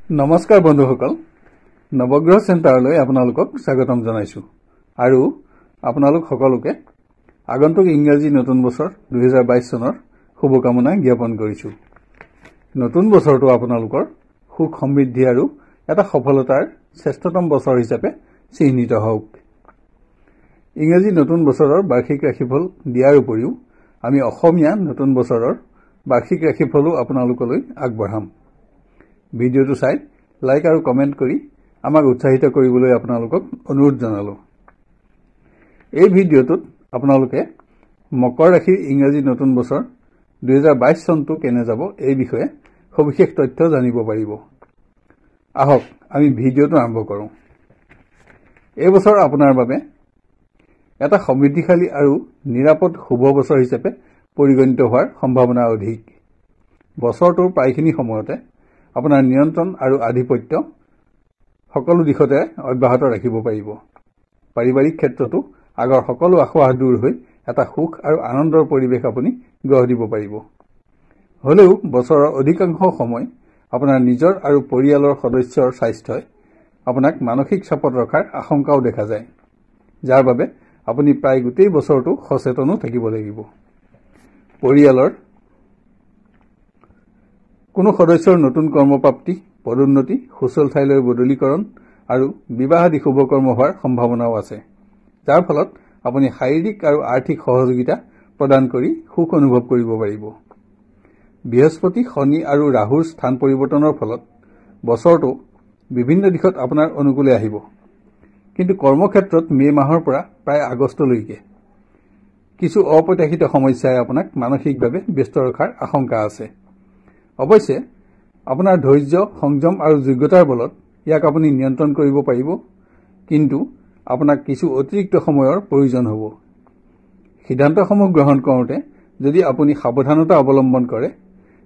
নমস্কাৰ বন্ধুসকল, নৱগ্ৰহ চেণ্টাৰলৈ আপোনালোকক স্বাগতম জনাইছোঁ আৰু আপোনালোক সকলোকে আগন্তুক ইংৰাজী নতুন বছৰ 2022 চনৰ শুভকামনা জ্ঞাপন কৰিছোঁ। নতুন বছৰটো আপোনালোকৰ সুখ সমৃদ্ধি আৰু এটা সফলতাৰ শ্ৰেষ্ঠতম বছৰ হিচাপে চিহ্নিত হওক। ইংৰাজী নতুন বছৰৰ বাৰ্ষিক ৰাশিফল দিয়াৰ উপৰিও আমি অসমীয়া নতুন বছৰৰ বাৰ্ষিক ৰাশিফলো আপোনালোকলৈ আগবঢ়াম। ভিডিঅ'টো চাই লাইক আৰু কমেণ্ট কৰি আমাক উৎসাহিত কৰিবলৈ আপোনালোকক অনুৰোধ জনালোঁ। এই ভিডিঅ'টোত আপোনালোকে মকৰ ৰাশিৰ ইংৰাজী নতুন বছৰ 2022 চনটো কেনে যাব এই বিষয়ে সবিশেষ তথ্য জানিব পাৰিব। আহক আমি ভিডিঅ'টো আৰম্ভ কৰোঁ। এই বছৰ আপোনাৰ বাবে এটা সমৃদ্ধিশালী আৰু নিৰাপদ শুভ বছৰ হিচাপে পৰিগণিত হোৱাৰ সম্ভাৱনা অধিক। বছৰটোৰ প্ৰায়খিনি সময়তে আপোনাৰ নিয়ন্ত্ৰণ আৰু আধিপত্য সকলো দিশতে অব্যাহত ৰাখিব পাৰিব। পাৰিবাৰিক ক্ষেত্ৰতো আগৰ সকলো আসোঁৱাহ দূৰ হৈ এটা সুখ আৰু আনন্দৰ পৰিৱেশ আপুনি গঢ় দিব পাৰিব। হ'লেও বছৰৰ অধিকাংশ সময় আপোনাৰ নিজৰ আৰু পৰিয়ালৰ সদস্যৰ স্বাস্থ্যই আপোনাক মানসিক চাপত ৰখাৰ আশংকাও দেখা যায়, যাৰ বাবে আপুনি প্ৰায় গোটেই বছৰটো সচেতনো থাকিব লাগিব। পৰিয়ালৰ কোনো সদস্যৰ নতুন কৰ্মপ্ৰাপ্তি, পদোন্নতি, সুচল ঠাইলৈ বদলিকৰণ আৰু বিবাহ আদি শুভকৰ্ম হোৱাৰ সম্ভাৱনাও আছে, যাৰ ফলত আপুনি শাৰীৰিক আৰু আৰ্থিক সহযোগিতা প্ৰদান কৰি সুখ অনুভৱ কৰিব পাৰিব। বৃহস্পতি, শনি আৰু ৰাহুৰ স্থান পৰিৱৰ্তনৰ ফলত বছৰটো বিভিন্ন দিশত আপোনাৰ অনুকূলে আহিব। কিন্তু কৰ্মক্ষেত্ৰত মে' মাহৰ পৰা প্ৰায় আগষ্টলৈকে কিছু অপ্ৰত্যাশিত সমস্যাই আপোনাক মানসিকভাৱে ব্যস্ত ৰখাৰ আশংকা আছে। অৱশ্যে আপোনাৰ ধৈৰ্য, সংযম আৰু যোগ্যতাৰ বলত ইয়াক আপুনি নিয়ন্ত্ৰণ কৰিব পাৰিব, কিন্তু আপোনাক কিছু অতিৰিক্ত সময়ৰ প্ৰয়োজন হ'ব। সিদ্ধান্তসমূহ গ্ৰহণ কৰোঁতে যদি আপুনি সাৱধানতা অৱলম্বন কৰে,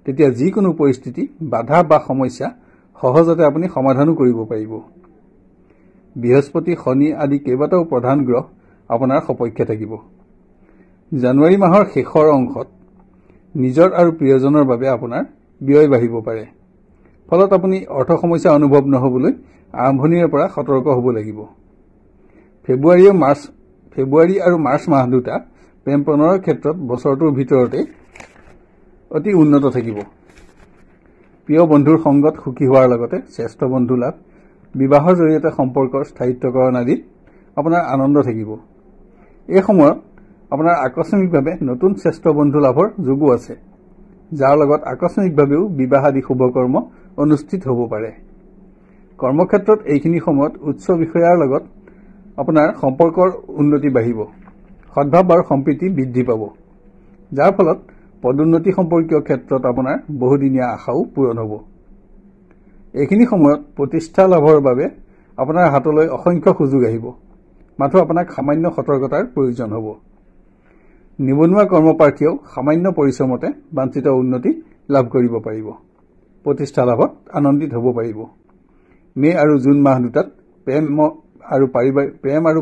তেতিয়া যিকোনো পৰিস্থিতি, বাধা বা সমস্যা সহজতে আপুনি সমাধানো কৰিব পাৰিব। বৃহস্পতি, শনি আদি কেইবাটাও প্ৰধান গ্ৰহ আপোনাৰ সপক্ষে থাকিব। জানুৱাৰী মাহৰ শেষৰ অংশত নিজৰ আৰু প্ৰিয়জনৰ বাবে আপোনাৰ ব্যয় বাঢ়িব পাৰে। ফলত আপুনি অৰ্থ সমস্যা অনুভৱ নহ'বলৈ আৰম্ভণিৰে পৰা সতৰ্ক হ'ব লাগিব। ফেব্ৰুৱাৰী আৰু মাৰ্চ মাহ দুটা প্ৰেম প্ৰণয়ৰ ক্ষেত্ৰত বছৰটোৰ ভিতৰতে অতি উন্নত থাকিব। প্ৰিয় বন্ধুৰ সংগত সুখী হোৱাৰ লগতে শ্ৰেষ্ঠ বন্ধু লাভ, বিবাহৰ জৰিয়তে সম্পৰ্কৰ স্থায়িত্বকৰণ আদিত আপোনাৰ আনন্দ থাকিব। এই সময়ত আপোনাৰ আকস্মিকভাৱে নতুন শ্ৰেষ্ঠ বন্ধু লাভৰ যোগো আছে, যাৰ লগত আকস্মিকভাৱেও বিবাহ আদি শুভকৰ্ম অনুষ্ঠিত হ'ব পাৰে। কৰ্মক্ষেত্ৰত এইখিনি সময়ত উচ্চ বিষয়াৰ লগত আপোনাৰ সম্পৰ্কৰ উন্নতি বাঢ়িব, সদ্ভাৱ আৰু সম্প্ৰীতি বৃদ্ধি পাব, যাৰ ফলত পদোন্নতি সম্পৰ্কীয় ক্ষেত্ৰত আপোনাৰ বহুদিনীয়া আশাও পূৰণ হ'ব। এইখিনি সময়ত প্ৰতিষ্ঠা লাভৰ বাবে আপোনাৰ হাতলৈ অসংখ্য সুযোগ আহিব, মাথো আপোনাক সামান্য সতৰ্কতাৰ প্ৰয়োজন হ'ব। নিবনুৱা কৰ্মপ্ৰাৰ্থীয়েও সামান্য পৰিশ্ৰমতে বাঞ্ছিত উন্নতি লাভ কৰিব পাৰিব, প্ৰতিষ্ঠা লাভত আনন্দিত হ'ব পাৰিব। মে' আৰু জুন মাহ দুটাত প্ৰেম আৰু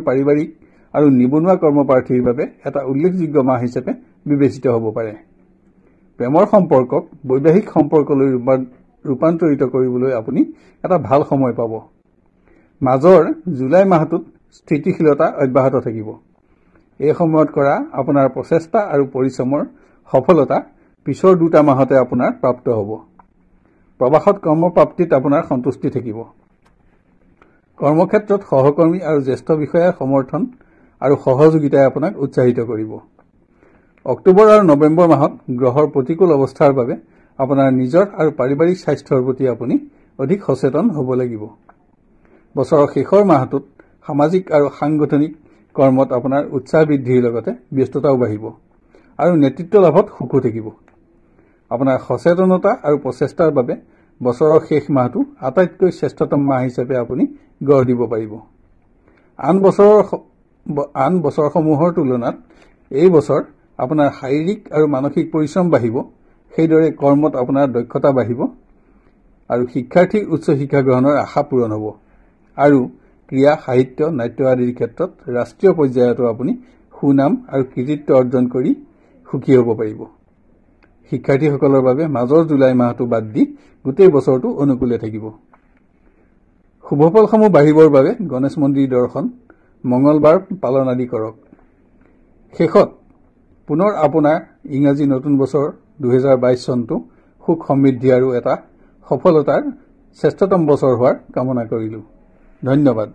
পাৰিবাৰিক আৰু নিবনুৱা কৰ্মপ্ৰাৰ্থীৰ বাবে এটা উল্লেখযোগ্য মাহ হিচাপে বিবেচিত হ'ব পাৰে। প্ৰেমৰ সম্পৰ্কক বৈবাহিক সম্পৰ্কলৈ ৰূপান্তৰিত কৰিবলৈ আপুনি এটা ভাল সময় পাব। মাজৰ জুলাই মাহটোত স্থিতিশীলতা অব্যাহত থাকিব। এই সময়ত কৰা আপোনাৰ প্ৰচেষ্টা আৰু পৰিশ্ৰমৰ সফলতা পিছৰ দুটা মাহতে আপোনাৰ প্ৰাপ্ত হ'ব। প্ৰবাসত কৰ্মপ্ৰাপ্তিত আপোনাৰ সন্তুষ্টি থাকিব। কৰ্মক্ষেত্ৰত সহকৰ্মী আৰু জ্যেষ্ঠ বিষয়াৰ সমৰ্থন আৰু সহযোগিতাই আপোনাক উৎসাহিত কৰিব। অক্টোবৰ আৰু নৱেম্বৰ মাহত গ্ৰহৰ প্ৰতিকূল অৱস্থাৰ বাবে আপোনাৰ নিজৰ আৰু পাৰিবাৰিক স্বাস্থ্যৰ প্ৰতি আপুনি অধিক সচেতন হ'ব লাগিব। বছৰৰ শেষৰ মাহটোত সামাজিক আৰু সাংগঠনিক কৰ্মত আপোনাৰ উৎসাহ বৃদ্ধিৰ লগতে ব্যস্ততাও বাঢ়িব আৰু নেতৃত্ব লাভত সুখো থাকিব। আপোনাৰ সচেতনতা আৰু প্ৰচেষ্টাৰ বাবে বছৰৰ শেষ মাহটো আটাইতকৈ শ্ৰেষ্ঠতম মাহ হিচাপে আপুনি গঢ় দিব পাৰিব। আন বছৰসমূহৰ তুলনাত এই বছৰ আপোনাৰ শাৰীৰিক আৰু মানসিক পৰিশ্ৰম বাঢ়িব, সেইদৰে কৰ্মত আপোনাৰ দক্ষতা বাঢ়িব আৰু শিক্ষাৰ্থীৰ উচ্চ শিক্ষা গ্ৰহণৰ আশা পূৰণ হ'ব আৰু ক্ৰীড়া, সাহিত্য, নাট্য আদিৰ ক্ষেত্ৰত ৰাষ্ট্ৰীয় পৰ্যায়তো আপুনি সুনাম আৰু কৃতিত্ব অৰ্জন কৰি সুখী হ'ব পাৰিব। শিক্ষাৰ্থীসকলৰ বাবে মাজৰ জুলাই মাহটো বাদ দি গোটেই বছৰটো অনুকূলে থাকিব। শুভফলসমূহ বাঢ়িবৰ বাবে গণেশ মন্দিৰ দৰ্শন, মঙলবাৰ পালন আদি কৰক। শেষত পুনৰ আপোনাৰ ইংৰাজী নতুন বছৰ 2022 চনটো সুখ, সমৃদ্ধি আৰু এটা সফলতাৰ শ্ৰেষ্ঠতম বছৰ হোৱাৰ কামনা কৰিলোঁ। ধন্যবাদ।